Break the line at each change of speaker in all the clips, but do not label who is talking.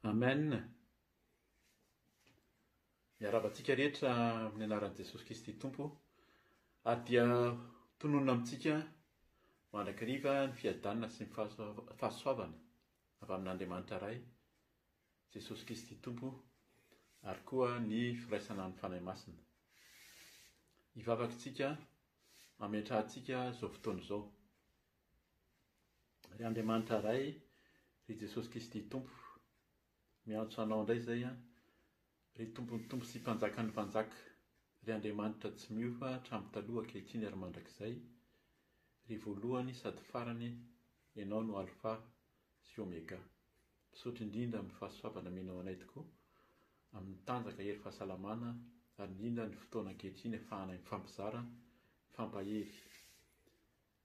Amen. Miarahaba antsika rehetra amin'ny anaran'i Jesosy Kristy Tompo. Ary dia tononina amintsika mandrakariva ny fiadanana sy ny fahasoavana avy amin'Andriamanitra Ray, Jesosy Kristy Tompo, ary koa ny firaisana amin'ny Fanahy Masina. Hivavaka isika hametrahantsika izao fotoana izao. Ry Andriamanitra Ray, ry Jesosy Kristy Tompo, miantso Anao indray izay an, ry Tompon'ny Tompo sy Mpanjakan'ny Mpanjaka, ry Andriamanitra tsy miova hatramin'ny taloha ankehitriny ary mandrakizay, ry voalohany sady farany, Ianao no Alfa sy Omega. Misaotra indrindra amin'ny fahasoavana omenao anay tokoa, amin'ny tanjaka, hery, fahasalamana ary indrindra ny fotoana ankehitriny afahanay mifampizara, mifampahery.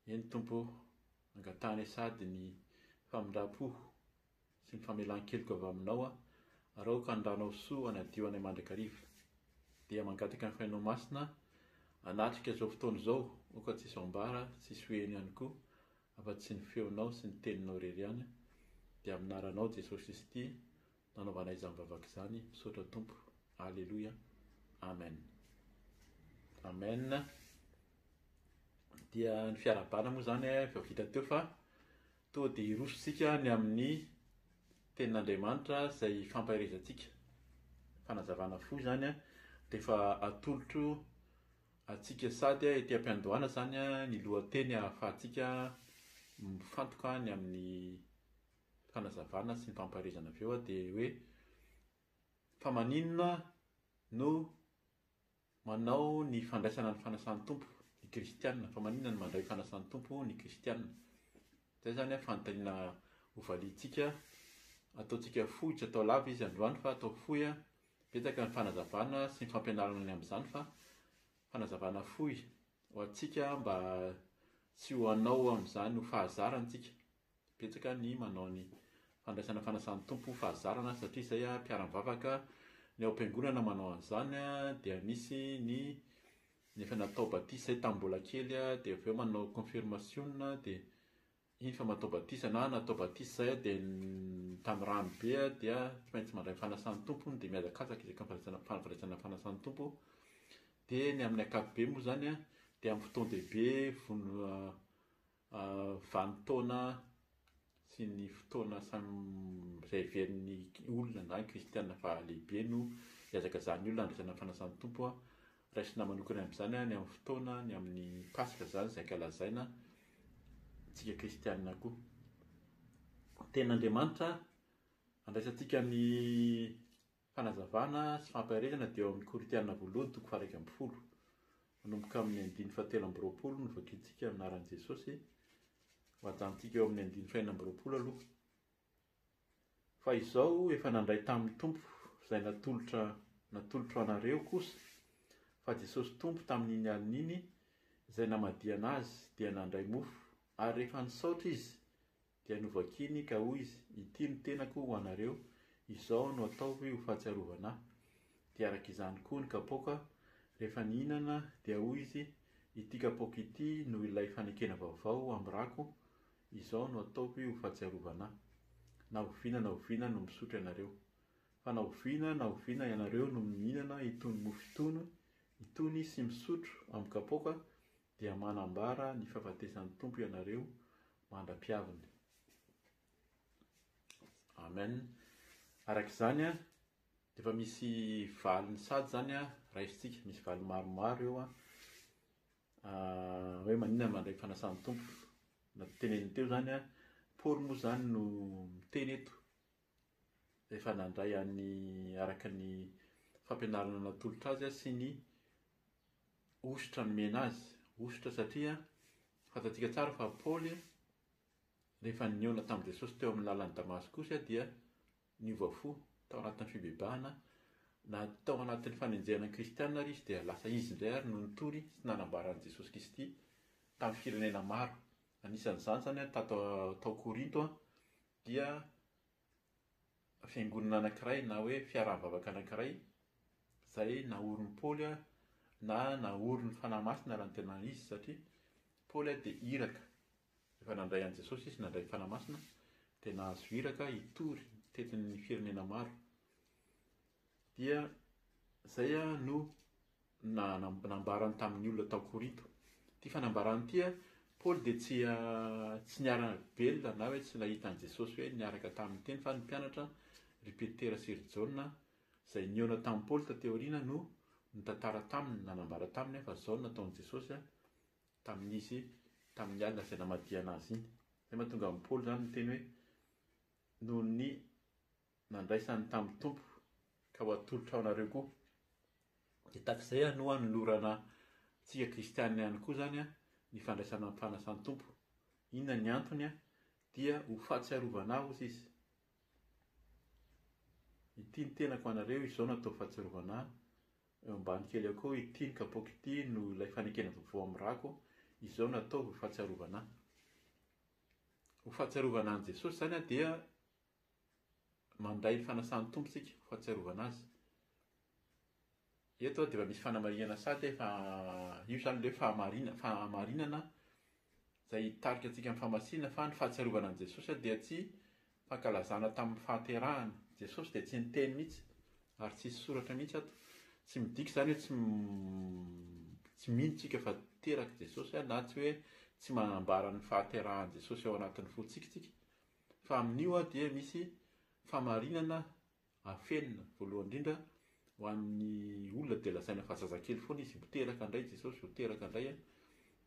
Eny Tompo ô, angatahanay sady ny famindram-po sy ny famelan-keloka avy Aminao aho, ary aoka ny Ranao soa hanadio anay mandrakariva. Dia mangataka ny Fainao Masina hanatrika izao fotoana izao, aoka tsy hisy ambara, tsy hisy ho heno ihany koa, afa-tsy ny Feonao sy ny Teninao irery ihany, dia amin'ny Anaranao Jesosy Kristy nanaovanay izany vavaka izany, misaotra Tompo, Aleloia, Amen. Amen. Dia ny fiarahabana moa izany efa vita teo fa toa dia hiroso isika ny amin'ny tenin'Andriamanitra izay fampaherezantsika. Fanazavana fohy izany dia efa atolotro antsika sady ety am-piandohana izany ny lohateny ahafahantsika mifantoka ny amin'ny fanazavana sy ny fampaherezana avy eo dia hoe fa maninona no Manao ny fandraisana ny fanasan'ny Tompo ny kristiana. Fa maninona no mandray fanasan'ny Tompo ny kristiana? Izay izany an, fanontaniana hovaliantsika. Ataontsika fohy, tsy atao lava izy androany fa atao fohy an. Betsaka ny fanazavana sy ny fampianarana ny amin'izany fa fanazavana fohy ho antsika mba tsy ho hanao amin'izany ho fahazarana isika. Betsaka ny manao ny fandraisana fanasan'ny Tompo ho fahazarana satria izay mpiara-mivavaka ny ao am-piangonana manao an'izany dia misy ny ny efa natao batisa izay tamin'ny mbola kely dia avy eo manao confirmation dia iny fa matao batisa na natao batisa izay dia tamin'ny rano be dia tsy maintsy mandray fanasan'ny Tompo dia mihazakazaka izay fandraisana fanasan'ny Tompo dia ny amin'ny ankapobeny moa izany dia amin'ny fotoan-dehibe vono Vanin-taona sy ny fotoana samy izay heverin'ny olona na ny kristiana fa lehibe no ihazakazahan'ny olona handraisana ny fanasan'ny Tompo. Raisina manokana amin'izany ny amin'ny fotoana, ny amin'ny Paska izany izay ankalazaina antsika kristiana koa. Tenin'Andriamanitra andraisantsika ny Fanazavana sy fampaherezana dia ao amin'ny Korintiana voalohany toko faha 11. Manomboka amin'ny andininy faha 23 no vakintsika amin'ny anaran'i Jesosy. Ho ajanontsika eo amin'ny andininy faha 26 aloha. Fa izao efa nandray tamin'ny Tompo izay natolotra natolotro anareo kosa, fa Jesosy Tompo tamin'iny alina iny izay namadihana Azy dia nandray mofo, ary rehefa nisaotra Izy Dia novakiny ka hoy izy, Ity no tenako ho anareo, izao no ataovy ho fahatsiarovana ahy. Dia araka izany koa ny kapoaka, rehefa nihinana, dia hoy izy, Ity kapoaka ity no ilay fanekena vaovao amin'ny rako, izao no ataovy ho fahatsiarovana ahy. Na oviana na oviana no misotro ianareo. Fa na oviana na oviana ianareo no mihinana itony mofo itony, itony sy misotro amin'ny kapoaka, dia manambara ny fahafatesan'ny Tompo ianareo mandra-piaviny. Amen. Araka izany, dia efa misy valiny sady izany raisintsika, misy valiny maromaro eo hoe maninona mandray fanasan'ny Tompo. Na teneniny teo izany, Paoly moa izany no miteny eto, efa nandray an'ny araka ny fampianarana natolotra azy sy ny hosotra nomena azy. Hosotra satria fantatsika tsara fa Paoly rehefa nihaona tamin'i Jesosy teo amin'ny lalan'i Damaskosy dia niova fo tao anatin'ny fibebahana, na tao anatin'ny fanenjehana ny kristiana ary izy dia lasa izy indray ary no nitory sy nanambara an'i Jesosy Kristy tamin'ny firenena maro. Anisan'izany izany tato tao Korinto dia fiangonana anankiray na hoe fiaraha-mivavaka anankiray izay naorin'i Paoly na naorin'ny Fanahy Masina raha ny tena izy satria Paoly dia iraka. Efa nandray an'i Jesosy izy, nandray ny Fanahy Masina. dia nahazo iraka hitory tetin'ny firenena maro. Dia izay no nambarany tamin'ny olona tao Korinto. Ity fanambarana ity, Paoly dia tsy tsy niara-belona na hoe tsy nahita an'i Jesosy hoe niaraka taminy teny fa ny mpianatra ry Petera sy ry Jaona izay nihaona tamin'i Paoly taty aoriana no nitantara taminy, nanambara taminy fa izao no nataon'i Jesosy tamin'izy tamin'ny alina izay namadihana azy iny. Izay mahatonga an'i Paoly izany niteny hoe noho ny nandraisany tamin'ny Tompo ka ho atolotra ho anareo koa. Dia tahaka izay no anolorana antsika kristianina ihany koa izany ny fandraisana ny fanasan'ny Tompo. Inona ny antony? Dia ho fahatsiarovana ahy hozy izy. Ity ny tenako anareo, izao no atao fahatsiarovana ahy. Eo ambany kely eo koa, ity ny kapoaka ity no ilay fanekena vaovao amin'ny rako, izao no ataovy ho fahatsiarovana ahy. Ho fahatsiarovana an'i Jesosy izany dia mandray ny fanasan'ny Tompo isika ho fahatsiarovana azy. Eto dia efa misy fanamarihana sady efa io izany ilay hoe fahamarina, fahamarinana izay hitarika antsika amin'ny fahamasinana fa ny fahatsiarovana an'i Jesosy dia tsy fankalazana tamin'ny fahaterahany. Jesosy dia tsy niteny mihitsy ary tsy hisy soratra mihitsy ato. Tsy midika izany hoe tsy tsy mino tsika fa teraka Jesosy na tsy hoe tsy manambara ny fahaterahan'i Jesosy ao anatin'ny fontsika tsika. Fa amin'io dia misy famarinana afenina. Voalohany indrindra, ho an'ny olona dia lazaina fa zazakely foana izy, ho teraka indray Jesosy, ho teraka indray,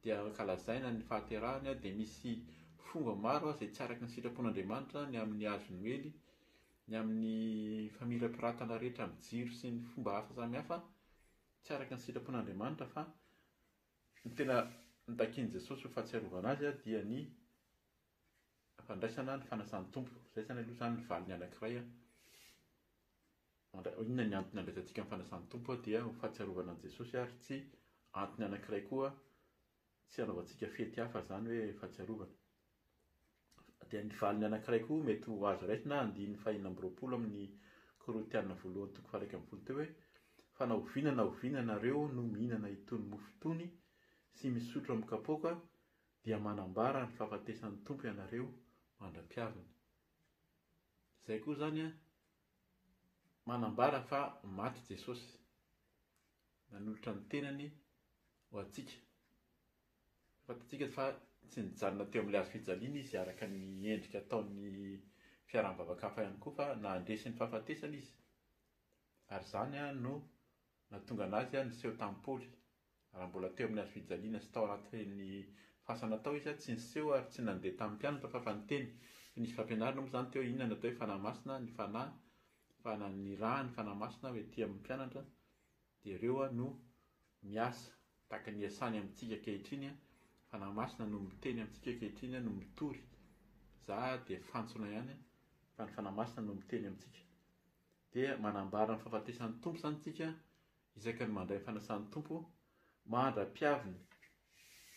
dia ankalazaina ny fahaterahany, dia misy fomba maro izay tsy araka ny sitrapon'Andriamanitra ny amin'ny hazo noely, ny amin'ny famirapiratana rehetra amin'ny jiro sy ny fomba hafa samihafa, tsy araka ny sitrapon'Andriamanitra fa ny tena notakian'i Jesosy ho fahatsiarovana azy dia ny Fandraisana ny fanasan'ny Tompo. Izay izany aloha izany ny valiny anankiray. Inona ny antony andraisantsika ny fanasan'ny Tompo dia ho fahatsiarovana an'i Jesosy ary tsy antony anankiray koa tsy hanaovantsika fety hafa izany hoe fahatsiarovana. Dia ny valiny anankiray koa mety ho azo raisina andininy faha-26 amin'ny Korintiana voalohany toko faha-11 teo hoe fa na oviana na oviana ianareo no mihinana itony mofo itony sy misotro amin'ny kapoaka dia manambara ny fahafatesan'ny Tompo ianareo mandra-piaviny. Izay koa izany an, manambara fa maty Jesosy, nanolotra ny tenany ho antsika. Fantatsika fa tsy nijanona teo amin'ilay hazo fijaliana izy araka ny endrika ataon'ny fiaraha-mivavaka hafa ihany koa fa nandresy ny fahafatesana izy. Ary izany no nahatonga an'azy niseho tamin'i Paoly. Raha mbola teo amin'ny hazo fijaliana sy tao anatin'ny fasana tao izy, tsy niseho ary tsy nandeha tamin'ny mpianatra fa fa niteny. Fa nisy fampianarana moa izany teo hoe inona no atao hoe Fanahy Masina, ny Fanahy, fa nirahan'ny Fanahy Masina ho ety amin'ny mpianatra, dia ireo no miasa tahaka ny iasany amintsika ankehitriny, Fanahy Masina no miteny amintsika ankehitriny, no mitory. Za dia fantsona ihany fa ny Fanahy Masina no miteny amintsika. Dia manambara ny fahafatesan'ny Tompo izany tsika Isaky ny mandray ny fanasan'ny Tompo mandra-piaviny.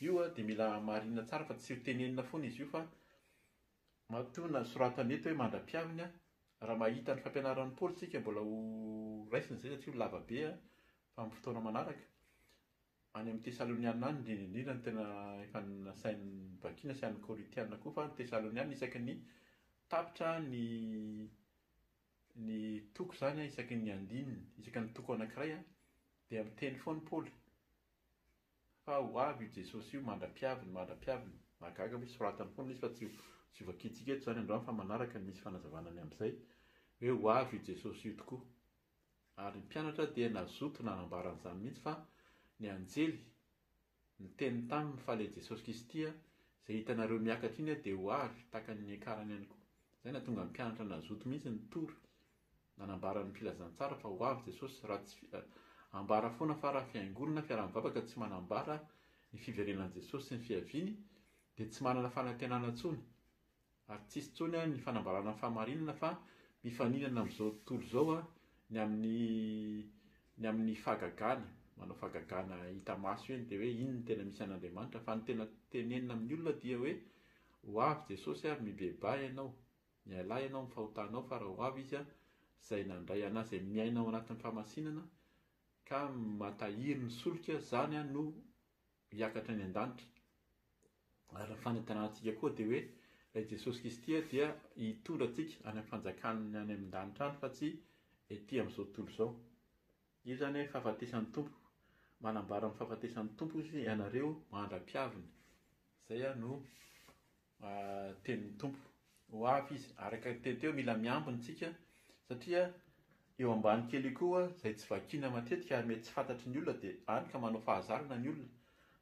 Io dia mila hamarina tsara fa tsy ho tenenina foana izy io fa matoa na soratana eto hoe mandra-piaviny raha mahita ny fampianaran'i Paoly tsika mbola ho raisina izay satria ho lava be fa amin'ny fotoana manaraka. Any amin'ny Tesaloniana any indrindra indrindra no tena efa nasainy novakiana sy any Korintiana koa fa ny Tesaloniana isaky ny tapitra ny Ny toko izany isaky ny andininy, isaky ny toko anankiray dia miteny foana Paoly fa ho avy io Jesosy io mandra-piaviny, mandra-piaviny. Mahagaga hoe soratany foana ilay izy fa tsy tsy ho vakintsika eto izany androany fa manaraka ny misy fanazavana ny amin'izay hoe ho avy io Jesosy io tokoa. Ary ny mpianatra dia nazoto nanambara an'izany mihitsy fa ny anjely Niteny taminy fa ilay Jesosy Kristy izay hitanareo miakatra iny dia ho avy tahaka ny niakarany ihany koa. Izay nahatonga ny mpianatra nazoto mihitsy nitory, nanambara ny filazantsara fa ho avy Jesosy raha tsy ambara foana fa raha fiangonana, fiaraha-mivavaka tsy manambara ny fiverenan'i Jesosy sy ny fiaviany dia tsy manana fanantenana intsony. Ary tsisy intsony ny fanambarana ny fahamarinana fa mifaninana amin'izao tontolo izao ny amin'ny ny amin'ny fahagagana, manao fahagagana hita maso eny dia hoe iny no tena misy an'Andriamanitra fa ny tena tenenina amin'ny olona dia hoe ho avy Jesosy ary mibebaha ianao, mialà ianao amin'ny fahotanao fa raha ho avy Izy izay nandray anà izay miaina ao anatin'ny fahamasinana ka matahiry ny solika izany no hiakatra any an-danitra. Ary ny fanentanantsika koa dia hoe Ilay Jesosy Kristy dia hitondra antsika any amin'ny fanjakany any amin-danitra any fa tsy ety amin'izao tontolo izao. Io izany hoe fahafatesan'ny Tompo. Manambara ny fahafatesan'ny Tompo izy ianareo mandra-piaviny. Izay no tenin'ny Tompo. Ho avy izy. Araka ny teny teo, mila miambina isika satria eo ambany kely io koa izay tsy vakiana matetika ary mety tsy fantatry ny olona dia any ka manao fahazarana ny olona.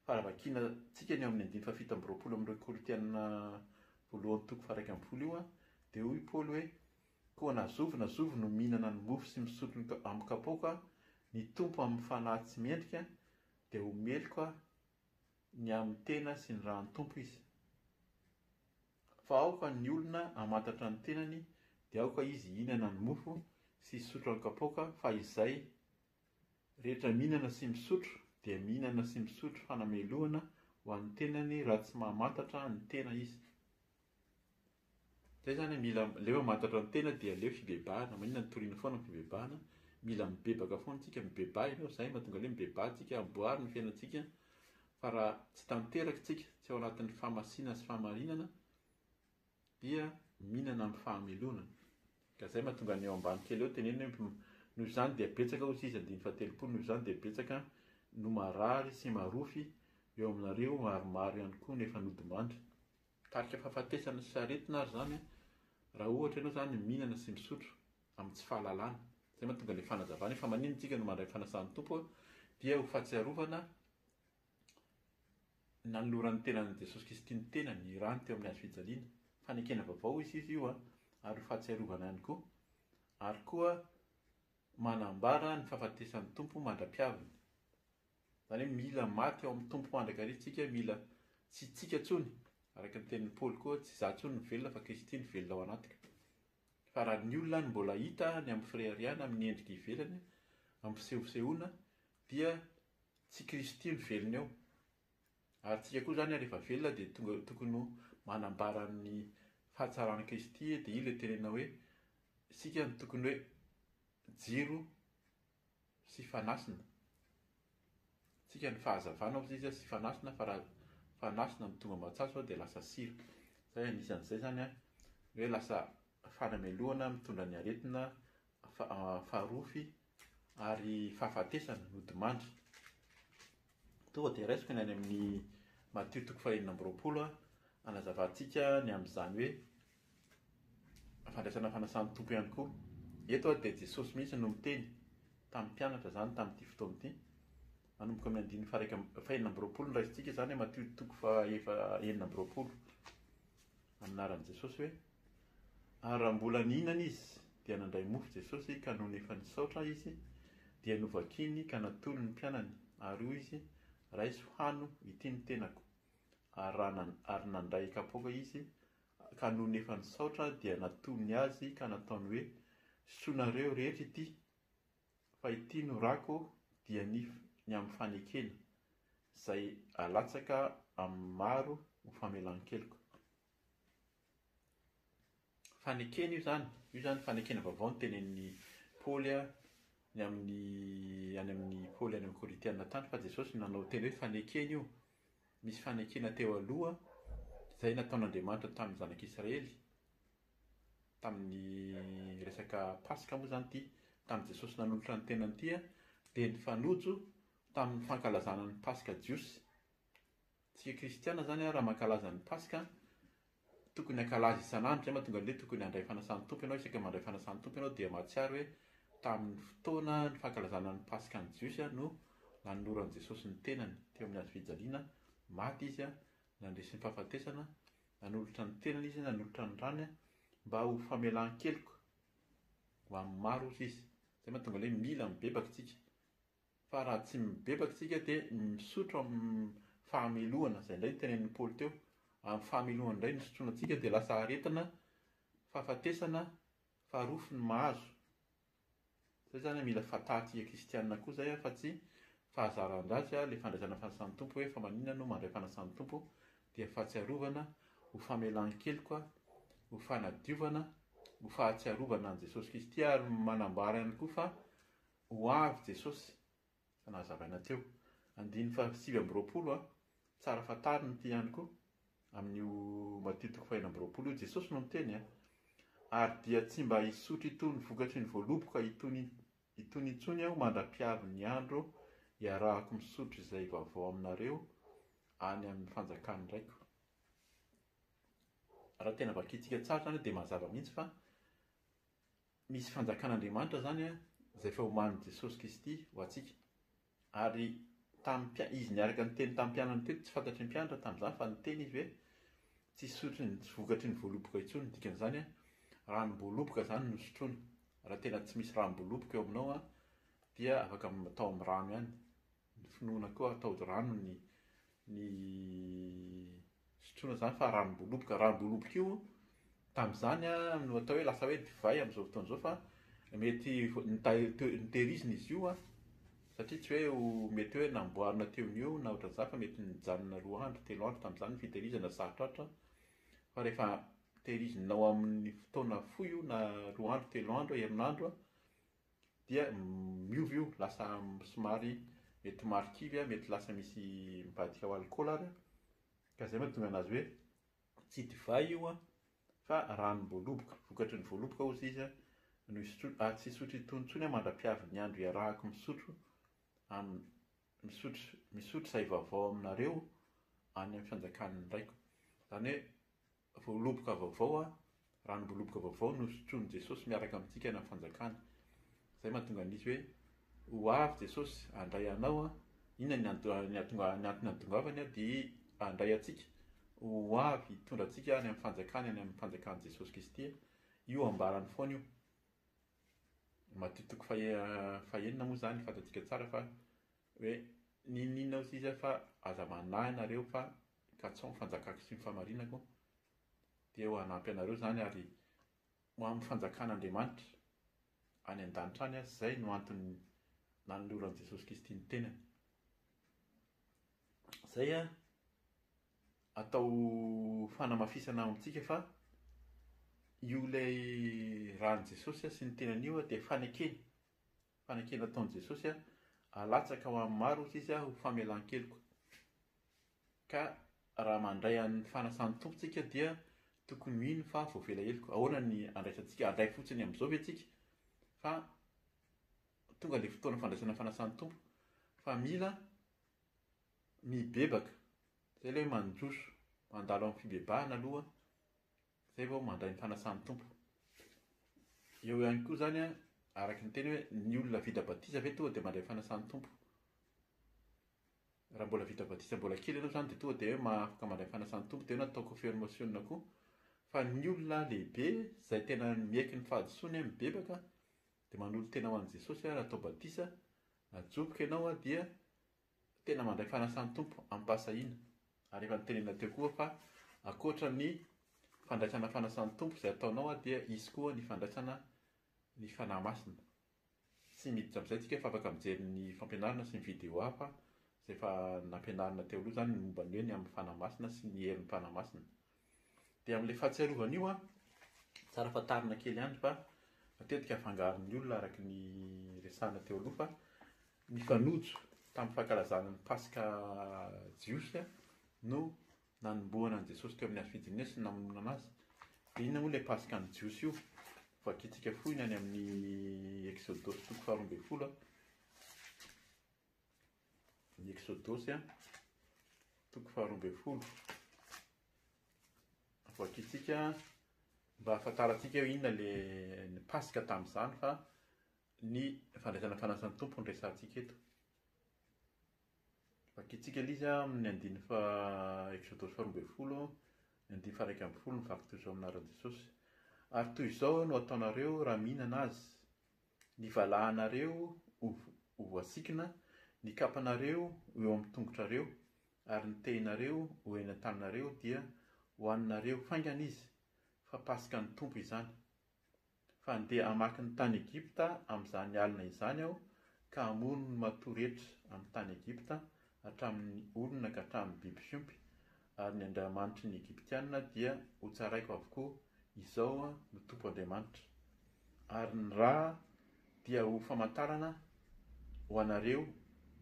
Fa raha vakiana tsika ny eo amin'ny andininy fahafito amby 20 amin'ireo Korintiana voalohany toko faha-11 io dia hoy Paoly hoe Koa na zovy na zovy no mihinana ny mofo sy misotro ny amin'ny kapoaka ny Tompo amin'ny fanahy tsy mendrika dia ho meloka ny amin'ny tena sy ny ran'ny Tompo izy. Fa aoka ny olona hamantatra ny tenany dia aoka izy hihinana ny mofo sy hisotro amin'ny kapoaka fa izay rehetra mihinana sy misotro dia mihinana sy misotro fanamelohana ho an'ny tenany raha tsy mahamantatra ny tena izy. Zay zany mila aleo mamantatra ny tena dia aleo fibebahana, maninona no toriana foana ny fibebahana, mila mibebaka foana tsika, mibebaha ianao, zay mahatonga aleo mibebaha tsika, amboary ny fiainantsika fa raha tsy tanteraka tsika, tsy ao anatin'ny fahamasinana sy fahamarinana dia mihinana amin'ny fahamelonana. Ka zay mahatonga ny eo ambany kely eo tenenina hoe noho izany dia betsaka hozy izy andininy faha-30, noho izany dia betsaka no marary sy marofy eo aminareo ary maro ihany koa no efa nodimandry. Mitarika fahafatesana sy aretina ary izany raha ohatra ianao izany mihinana sy misotro amin'ny tsy fahalalana. Izay mahatonga ilay fanazavana hoe fa maninona isika no mandray fanasan'ny Tompo dia ho fahatsiarovana ny nanoloran'ny tenan'i Jesosy Kristy ny tenany, ny rany teo amin'ny hazo fijaliana. Fanekena vaovao izy izy io ary ho fahatsiarovana ihany koa. Ary koa manambara ny fahafatesan'ny Tompo mandra-piaviny. Izany hoe mila maty ao amin'ny Tompo mandrakariva isika, mila tsy tsika intsony, araka ny tenin'i Paoly koa, tsy izaho intsony no velona fa Kristy no velona ao anatiko. Fa raha ny olona no mbola hita ny amin'ny fireharehana, amin'ny endrika ivelany, amin'ny fisehosehoana, dia tsy Kristy no velona eo. Ary tsika koa izany rehefa velona dia tonga tokony ho manambara ny fahatsaran'i Kristy, dia io ilay tenenina hoe isika no tokony hoe jiro sy fanasina. Tsika ny fahazavana hozy izy sy fanasina fa raha fanasina no tonga matsatso dia lasa sira. Zay anisan'izay zany an, hoe lasa fanamelohana mitondra ny aretina farofy ary fahafatesana, nodimandry. Tonga dia raisiko ny any amin'ny Matio toko faha-26 hanazavantsika ny amin'izany hoe fandraisana fanasan'ny Tompo ihany koa. Eto dia Jesosy mihitsy no miteny tamin'ny mpianatra izany tamin'ity fotoana ity. Manomboka amin'ny andininy faha-26 no raisintsika izany, Matio toko faha-26. Amin'ny anaran'i Jesosy hoe, Ary raha mbola nihinana izy, dia nandray mofo Jesosy ka nony efa nisaotra izy, dia novakiny ka natolony ny mpianany, ary hoy izy, Raiso hano, ity ny tenako. Ary raha ary nandray kapoaka izy, ka nony efa nisaotra dia natolony azy ka nataony hoe, Sotroinareo rehetra ity, fa ity no rako dia ny ny amin'ny fanekena, izay alatsaka amin'ny maro ho famelan-keloka. Fanekena io izany, io izany fanekena vaovao no tenenin'i Paoly ny amin'ny any amin'ny Paoly any amin'ny Korintiana tany fa Jesosy nanao teny hoe fanekena io. Misy fanekena teo aloha izay nataon'Andriamanitra tamin'ny zanak'Israely tamin'ny resaka Paska moa izany ity, tamin'i Jesosy nanolotra ny tenany ity dia nifanojo tamin'ny fankalazana ny Paska jiosy. Tsika kristiana izany raha mankalaza ny Paska tokony hankalaza isan'andro, izay mahatonga an'ilay tokony handray fanasan'ny Tompo ianao, isaka mandray fanasan'ny Tompo ianao dia mahatsiaro hoe tamin'ny fotoana ny fankalazana ny Paska ny Jiosy no nanoloran'i Jesosy ny tenany teo amin'ny hazo fijaliana, maty izy, nandresy ny fahafatesana, nanolotra ny tenany izy, nanolotra ny rany mba ho famelan-keloka ho an'ny maro hozy izy. Izay mahatonga ilay hoe mila mibebaka isika. Fa raha tsy mibebaka isika dia misotro amin'ny fahamelohana, izay indray no tenenin'i Paoly teo, amin'ny fahamelohana indray no isotroana antsika dia lasa aretina, fahafatesana, farofy ny mahazo. Izay izany mila fantatsika kristianina koa izay fa tsy fahazaran-dratsy ilay fandraisana fanasan'ny Tompo hoe fa maninona no mandray fanasan'ny Tompo dia fahatsiarovana ho famelan-keloka, ho fanadiovana, ho fahatsiarovana an'i Jesosy Kristy ary manambara ihany koa fa Ho avy Jesosy, efa nahazavaina teo. Andininy faha 29 a, tsara fantarina ity ihany koa. Amin'io Matio toko faha-26 io, Jesosy no niteny an! Ary dia tsy mba hisotro itony vokatry ny voaloboka itony itony intsony aho mandra-piavin'ny andro hiarahako misotro izay vaovao aminareo any amin'ny fanjakan'ny Raiko. Raha tena vakintsika tsara izany dia mazava mihitsy fa misy fanjakan'Andriamanitra izany izay efa omanin'i Jesosy Kristy ho antsika. Ary tamin'ny izy niaraka niteny tamin'ny mpianany teo, tsy fantatry ny mpianatra tamin'izany fa niteny izy hoe tsy hisotro ny vokatry ny voaloboka intsony. Ny dikan'izany, ranom-boaloboka izany no sotroina. Raha tena tsy misy ranom-boaloboka eo aminao dia afaka atao amin'ny rano ihany. Ny finoana koa atao rano ny ny sotroina izany fa ranom-boaloboka. Ranom-boaloboka io tamin'izany no atao hoe lasa hoe divay amin'izao fotoana izao fa mety nitehirizina izy io satria tsy hoe ho mety hoe namboarina teo no eo na ohatran'izany fa mety nijanona roa andro, telo andro tamin'izany ny fitehirizana sarotrarotra fa rehefa tehirizinao amin'ny fotoana fohy io na roa andro, telo andro, herinandro dia miova io, lasa somary mety marikivy, mety lasa misy mivadika ho alikaola ary, ka izay mahatonga anazy hoe tsy divay io fa ranom-boaloboka, vokatry ny voaloboka hozy izy no hisotro, ary tsy hisotro itony intsony aho mandra-piavin'ny andro hiarahako misotro am, misotro, misotro izay vaovao aminareo any amin'ny fanjakan'ny Raiko. Izany hoe Voaloboka vaovao, ranom-boaloboka vaovao no sotroin'i Jesosy miaraka amintsika any amin'ny fanjakany. Izay mahatonga an'izy hoe ho avy Jesosy handray anao. Inona ny antony ny hahatongavany? Dia handray antsika, ho avy hitondra antsika any amin'ny fanjakany, any amin'ny fanjakan'i Jesosy Kristy. Io ambarany foana io. Matio toko fahenina moa izany fantatsika tsara fa hoe n'inon'inona hozy izy fa aza manahy nareo fa katsao ny fanjakako sy ny fahamarinako dia ho hanampy anareo izany ary ho amin'ny fanjakan'Andriamanitra any an-danitra any aza izay no antony nanoloran'i Jesosy Kristy ny tenany. Izay a atao fanamafisana amintsika fa io ilay ran'i Jesosy sy ny tenany io dia fanekena Fanekena ataon'i Jesosy alatsaka ho amin'ny maro hozy izy ho famelan-keloka. Ka raha mandray an'ny fanasan'ny Tompo tsika dia tokony mino fa voavela heloka. Ahoana ny andraisantsika? Handray fotsiny amin'izao ve tsika? Fa tonga ilay fotoana fandraisana fanasan'ny Tompo fa mila mibebaka. Izay ilay hoe mandroso, mandalo amin'ny fibebahana aloha Zay vao mandray ny fanasan'ny Tompo. Eo ihany koa izany araka ny teny hoe ny olona vita batisa ve tonga dia mandray fanasan'ny Tompo? Raha mbola vita batisa mbola kely ianao izany dia tonga dia hoe afaka mandray fanasan'ny Tompo dia natao confirmation koa. Fa ny olona lehibe izay tena miaiky ny fahadisoany, mibebaka dia manolo-tena ho an'i Jesosy ary atao batisa, ajoboka ianao dia Tena mandray fanasan'ny Tompo amim-pahasahiana. Ary efa notenenina teo koa fa ankoatra ny fandraisana fanasan'ny Tompo izay ataonao dia hisy koa ny fandraisana ny Fanahy Masina. Tsy miditra amin'izay tsika fa afaka mijery ny fampianarana sy ny video hafa izay efa nampianarina teo aloha izany ny momba ny hoe ny amin'ny Fanahy Masina sy ny herin'ny Fanahy Masina. Dia amin'ilay fahatsiarovana io an, tsara fantarina kely ihany fa matetika afangaron'ny olona araka ny resahana teo aloha fa Nifanojo tamin'ny fankalazana ny Paska jiosy no nanombohana an'i Jesosy teo amin'ny hazo fijaliana sy ny namonoana azy. Dia inona moa ilay Paskan'ny Jiosy io? Vakintsika fohy ny any amin'ny Eksodosy toko faharoa ambin'ny folo. Ny Eksodosy toko faharoa ambin'ny folo. Vakintsika mba hahafantarantsika hoe inona ilay ny Paska tamin'izany fa Ny fandraisana fanasan'ny Tompo no resahantsika eto. Vakintsika ilay izy amin'ny andininy faha Eksodosy faharoa ambin'ny folo, ny andininy faha 11 mivaky toy izao amin'ny anaran'i Jesosy. Ary toy izao no ataonareo raha mihinana azy, ny valahanareo ho voasikina, ny kapanareo ho eo amin'ny tongotrareo, ary ny tehinareo ho eny an-taninareo, dia hohaninareo faingana izy, fa Paskan'ny Tompo izany. Fa handeha hamaky ny tany Egypta amin'izany alina izany Aho, ka hamono ny matoa rehetra amin'ny tany Egypta, hatramin'ny olona ka hatramin'ny biby fiompy, ary ny andriamanitry ny Egyptiana dia hotsaraiko avokoa, Izaho no Tompo Andriamanitra. Ary ny ra dia ho famantarana ho anareo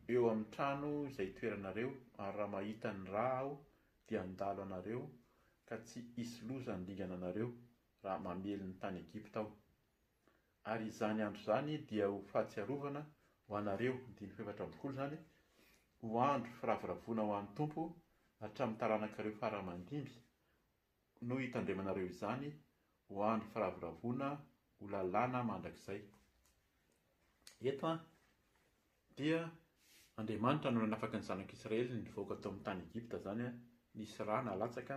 eo amin'ny trano izay itoeranareo, ary raha mahita ny ra Aho, dia handalo anareo. ka tsy hisy loza handringana anareo raha mamely ny tany Egypta Aho. Ary izany andro izany dia ho fahatsiarovana ho anareo, andininy faha-24 izany, ho andro firavoravoana ho an'ny Tompo hatramin'ny taranakareo fara aman-dimby, no hitandremanareo izany ho andro firavoravoana ho lalàna mandrakizay. Eto an, dia Andriamanitra no nanafaka ny zanak'Israely nivoaka tao amin'ny tany Egypta izany an, nisy rà nalatsaka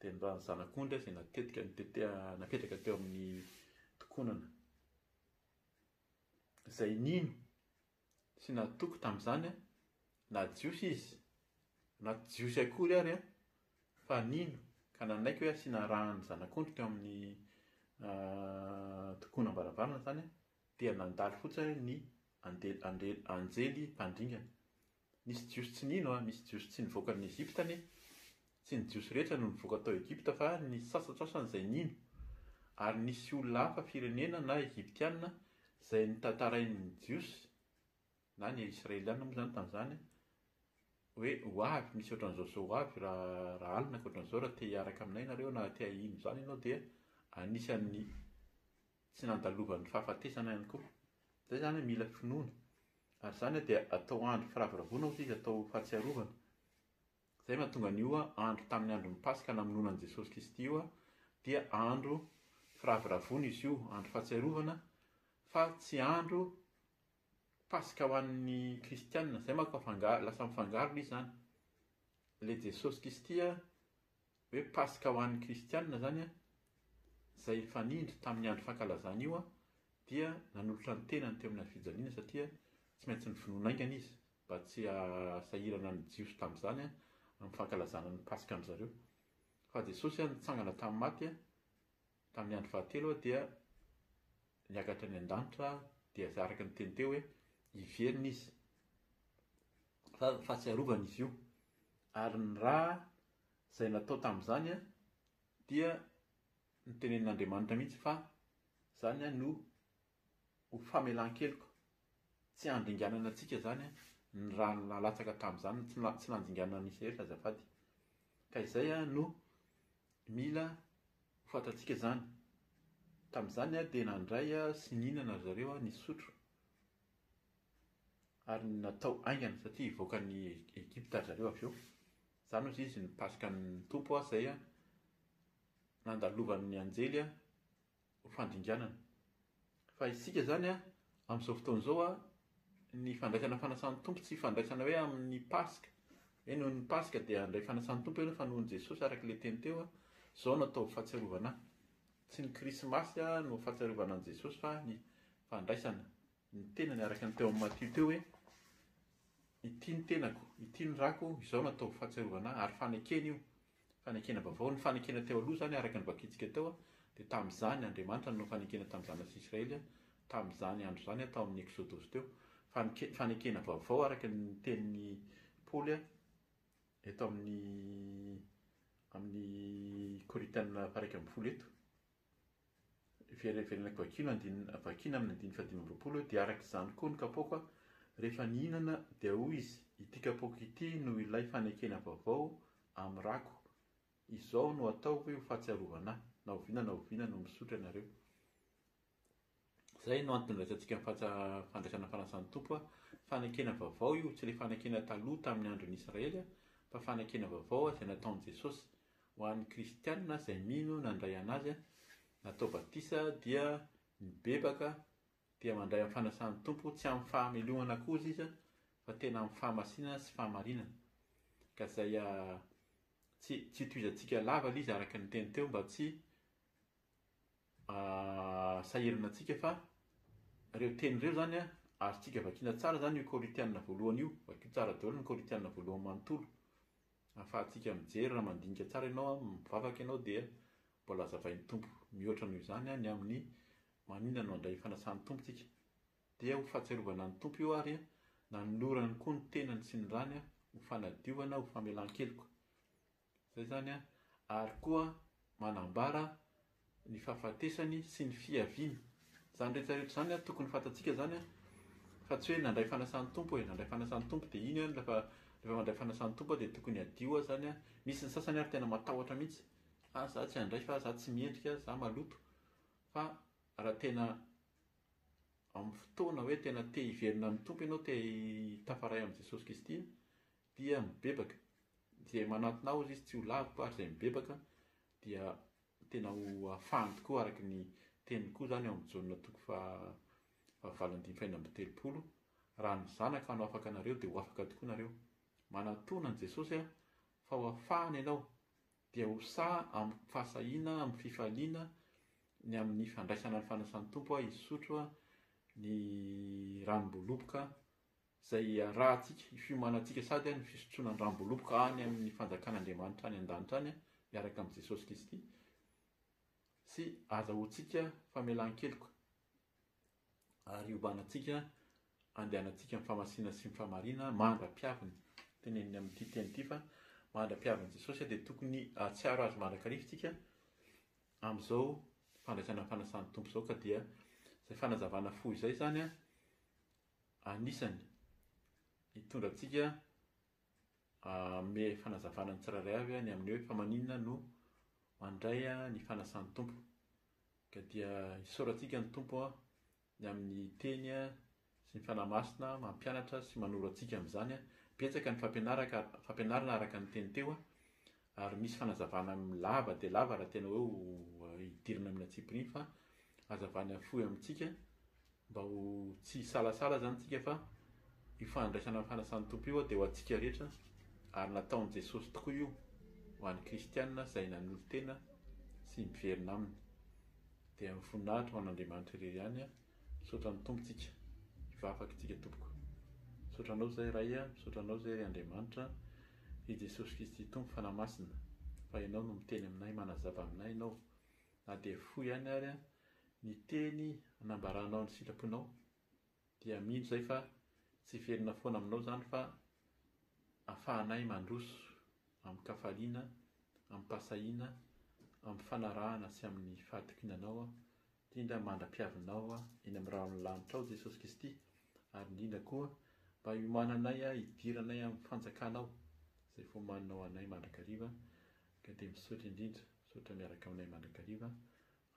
dia ny ràn'ny zanak'ondry izay natetika nitetea napetraka teo amin'ny tokonana. Izay nino sy natoky tamin'izany na Jiosy izy na tsy Jiosy akory ary fa nino ka nanaiky hoe asiana ràn'ny zanak'ondry teo amin'ny tokonam-baravarana izany dia nandalo fotsiny ny anjely mpandringana. Nisy Jiosy tsy nino, misy Jiosy tsy nivoaka an'i Egypta anie. Tsy ny Jiosy rehetra no nivoaka tao Egypta fa nisy sasantsasany izay nino. Ary nisy olona hafa firenena na Egyptiana izay notantarain'ny Jiosy na ny Israeliana moa izany tamin'izany hoe ho avy, misy ohatran'izao sy ho avy raha raha alina ka ohatran'izao raha te hiaraka aminay nareo na te hino izany ianao dia anisan'ny tsy nandalovan'ny fahafatesana ihany koa. Izay izany mila finoana. Ary izany dia atao andro firavoravoana hozy izy, atao fahatsiarovana. Izay mahatonga an'io andro tamin'ny andron'ny Paska namonoana an'i Jesosy Kristy io dia andro firavoravoana izy io, andro fahatsiarovana fa tsy andro Paska ho an'ny kristiana. Izay manko afangaro, lasa mifangaro ilay izy izany. Ilay Jesosy Kristy hoe Paska ho an'ny kristiana izany izay nifanindry tamin'ny andro fankalazana io dia nanolotra ny tenany teo amin'ny hazofijaliana satria tsy maintsy novonoina haingana izy mba tsy hahasahirana ny Jiosy tamin'izany amin'ny fankalazana ny Paska an-dry zareo. Fa Jesosy nitsangana tamin'ny maty tamin'ny andro fahatelo dia niakatra any an-danitra dia araka ny teny teo hoe hiverina izy. Fa fahatsiarovana izy io. Ary ny ra izay natao tamin'izany dia notenenin'Andriamanitra mihitsy fa izany no ho famelan-keloka. Tsy handringanana antsika izany ny ra nalatsaka tamin'izany, tsy nandringanana an'i Israely azafady. Ka izay no mila ho fantatsika izany. Tamin'izany dia nandray sy nihinana ry zareo, nisotro ary natao haingana satria hivoaka an'i Egypta ry zareo avy eo. Izany hozy izy ny Paskan'ny Tompo izay nandalovan'ny anjely ho fandringanana. Fa isika izany amin'izao fotoana izao ny fandraisana fanasan'ny Tompo tsy fandraisana hoe amin'ny Paska. Hoe noho ny Paska dia handray fanasan'ny Tompo ianao fa noho ny Jesosy araka ilay teny teo, izao no atao fahatsiarovana ahy. Tsy ny Krismasy no fahatsiarovana an'i Jesosy fa ny fandraisana ny tenany araka ny teo amin'ny Matio teo hoe ity ny tenako, ity ny rako, izao no atao fahatsiarovana ahy ary fanekena io. Fanekena vaovao. Ny fanekena teo aloha izany araka ny vakintsika teo dia tamin'izany Andriamanitra nanao fanekena tamin'ny zanak'i Israely tamin'izany andro izany tao amin'ny Eksodosy teo. Fanekena vaovao araka ny tenin'i Paoly eto amin'ny amin'ny Korintiana faha-11 eto. Verenako vakiana andininy vakiana amin'ny andininy faha-25 hoe dia araka izany koa ny kapoaka rehefa nihinana dia hoy izy, ity kapoaka ity no ilay fanekena vaovao amin'ny rako, izao no ataovy ho fahatsiarovana ahy, na oviana na oviana no misotro ianareo. Izay no antony andraisantsika ny fandraisana fanasan'ny Tompo. Fanekena vaovao io, tsy ilay fanekena taloha tamin'ny andron'ny Israely, fa fanekena vaovao izay nataon'i Jesosy ho an'ny kristiana izay mino nandray an'Azy, natao batisa dia nibebaka dia mandray amin'ny fanasan'ny Tompo, tsy amin'ny fahamelohana akory izy fa tena amin'ny fahamasinana sy fahamarinana. Ka izay tsy tsy tohizantsika lava ilay izy araka ny teny teo mba tsy sahirana antsika fa ireo teny ireo izany azontsika vakiana tsara izany io Korintiana voalohany io, vakio tsara daholo ny Korintiana voalohany manontolo ahafahantsika mijery raha mandinika tsara ianao, mivavaka ianao dia mbola hazavain'ny Tompo mihoatra noho izany ny amin'ny maninona no handray fanasan'ny Tompo tsika. Dia ho fahatsiarovana ny Tompo io ary nanolorany koa ny tenany sy ny rany ho fanadiovana, ho famelan-keloka. Izay izany an, ary koa manambara ny fahafatesany sy ny fiaviany. Izany rehetra rehetra izany an, tokony fantatsika izany an, fa tsy hoe nandray fanasan'ny Tompo e, nandray fanasan'ny Tompo dia iny an, rehefa rehefa mandray fanasan'ny Tompo aho dia tokony hadio aho izany an. Misy ny sasany ary tena matahotra mihitsy. Ah, za tsy handray fa za tsy mendrika, za maloto. Fa raha tena amin'ny fotoana hoe tena te hiverina amin'ny Tompo ianao, te hitafaray amin'i Jesosy Kristy, dia mibebaka. Izay manatona Ahy hozy izy tsy ho laviko ary izay mibebaka dia tena ho afahany tokoa araka ny teniny koa izany ao amin'ny Jaona toko fahavalo andininy fahenina amby telopolo, Raha ny Zanaka no afaka anareo dia ho afaka tokoa nareo. Manatona an'i Jesosy aho fa ho afahana ianao, dia ho sahy amin'ny fahasahiana, amin'ny fifaliana ny amin'ny fandraisana ny fanasan'ny Tompo aho hisotro ny ranom-boaloboka izay iarahantsika, fiomanantsika sady ny fisotroana ny ranom-boaloboka any amin'ny fanjakan'Andriamanitra any an-danitra any miaraka amin'i Jesosy Kristy sy azahoantsika famelan-keloka ary hiomanantsika andehanantsika amin'ny fahamasinana sy ny fahamarina mandra-piaviny. Teneniny amin'ity teny ity fa mandra-piavin'i Jesosy dia tokony hahatsiaro azy mandrakariva isika amin'izao fandraisana ny fanasan'ny Tompo izao ka dia izay fanazavana fohy izay izany anisany hitondra antsika hanome fanazavana ny tsirairay avy ny amin'ny hoe fa maninona no mandray ny fanasan'ny Tompo. Ka dia isaorantsika ny Tompo ny amin'ny teny sy ny Fanahy Masina mampianatra sy manoro antsika amin'izany. Betsaka ny fampianarana araka ny teny teo ary misy fanazavana lava dia lava raha tena hoe hidirana amin'ny antsipiriany fa hazavana fohy amintsika mba ho tsy hisalasala izany tsika fa io fandraisana ny fanasan'ny Tompo io dia ho antsika rehetra ary nataon'i Jesosy tokoa io ho an'ny kristiana izay nanolo-tena sy miverina aminy. Dia ny voninahitra ho an'Andriamanitra irery ihany. Misaotra ny Tompo tsika. Hivavaka tsika tompoko. Misaotra anao izay Ray a, misaotra anao izay ry Andriamanitra, ry Jesosy Kristy Tompo Fanahy Masina, fa Ianao no miteny aminay, manazava aminay Ianao, na dia fohy ihany ary ny teny anambaranao ny sitraponao, dia mino izay fa tsy hiverina foana aminao izany fa afahanay mandroso amin-kafaliana, amim-pahasahiana, amin'ny fanarahana sy amin'ny fahatokiana Anao aho, indrindra mandra-piavinao eny amin'ny rahon'ny lanitra ao Jesosy Kristy, ary indrindra koa mba hiomananay hidiranay amin'ny fanjakanao izay voamaninao anay mandrakariva, ka dia misaotra indrindra, misaotra miaraka aminay mandrakariva,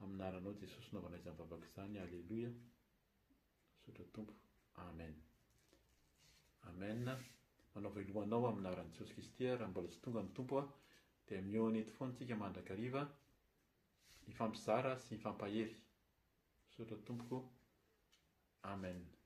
amin'ny anaranao Jesosy naovanay izany vavaka izany, Aleloia. Misaotra Tompo. Amen. Amen. Manao veloma anao amin'ny anaran'i Jesosy Kristy raha mbola tsy tonga ny Tompo dia mihaona eto foana tsika mandrakariva hifampizara sy hifampahery. Misaotra Tompoko. Amen.